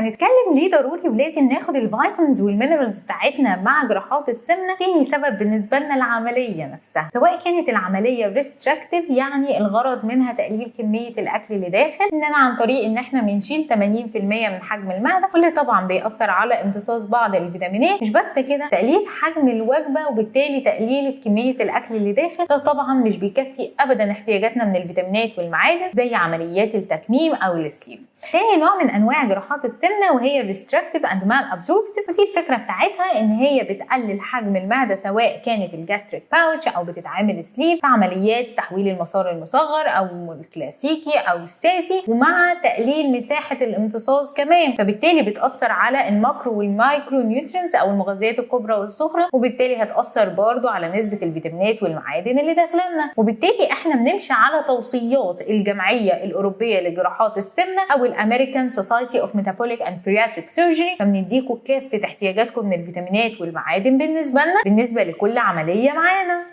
هنتكلم ليه ضروري ولازم ناخد ال vitamins وال minerals بتاعتنا مع جراحات السمنه. تاني سبب بالنسبة لنا العملية نفسها، سواء كانت العملية restrictive، يعني الغرض منها تقليل كمية الاكل اللي داخل، اننا عن طريق ان احنا بنشيل 80% من حجم المعده، واللي طبعا بيأثر على امتصاص بعض الفيتامينات. مش بس كده، تقليل حجم الوجبة وبالتالي تقليل كمية الاكل اللي داخل، ده طبعا مش بيكفي ابدا احتياجاتنا من الفيتامينات والمعادن زي عمليات التكميم او ال sleeve. تاني نوع من انواع جراحات السمنة وهي ال restrictive and malabsorptive، ودي الفكرة بتاعتها ان هي بتقلل حجم المعدة سواء كانت ال gastric pouch او بتتعمل sleeve في عمليات تحويل المسار المصغر او الكلاسيكي او ال SASI، ومع تقليل مساحة الامتصاص كمان، فبالتالي بتاثر على ال macro وال micro nutrients او المغذيات الكبرى والصغرى، وبالتالي هتاثر برضو على نسبه الفيتامينات والمعادن اللي داخله لنا. وبالتالي احنا بنمشي على توصيات الجمعية الاوروبية لجراحات السمنة او ال American Society of Metabolic and Bariatric Surgery، فبنديكوا كافة احتياجاتكم من الفيتامينات والمعادن بالنسبة لنا بالنسبة لكل عملية معانا.